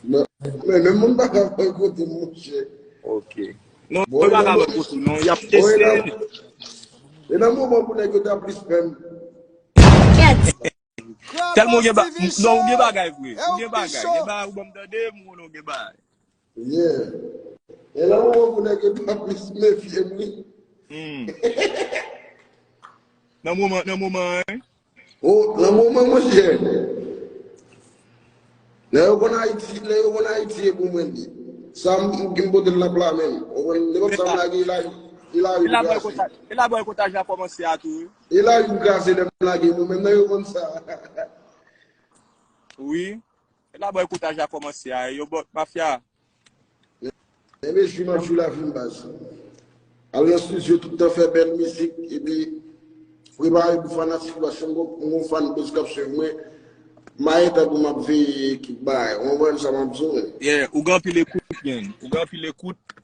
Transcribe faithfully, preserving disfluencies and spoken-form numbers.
Men menm moun pa ka boykote m, monchè. Ok. Non, yo pa ka boykote w, non. Y ap teste. E nan moman pou nèg yo ta plis menm. Tèlman ou gen bagay. Non, ou gen bagay vre. Ou gen bagay. Gen bagay ou ban m tande, m konnen ou gen bagay. Yeah. E nan moman pou nèg yo ta plis mefye m, wi. Nan moman, nan moman, hein? Oh, nan moman, monchè. Lè yo konn Ayiti, lè yo konn Ayiti e pou mwen li. Sa m ki m pote l nan pla menm. Ou konn nenpòt sa m lage, e la, e la e la boykotaj la kòmanse a tou, wi. E la yu kraze lè m lage nou menm nan yo konn sa. Wi. E la boykotaj la kòmanse a, yo bòt mafya. Ebyen, jwi m ap jwi lavi m baz. Al nan estidyo tout tan fè bèl mizik, epi prepare pou fanatik, paske m gon fan baz k ap swiv mwen. Maye tankou m ap veye ekip bagay. Ou konprann sa m ap di w? Yeah, ou gen anpil ekout, gang. Ou gen anpil ekout.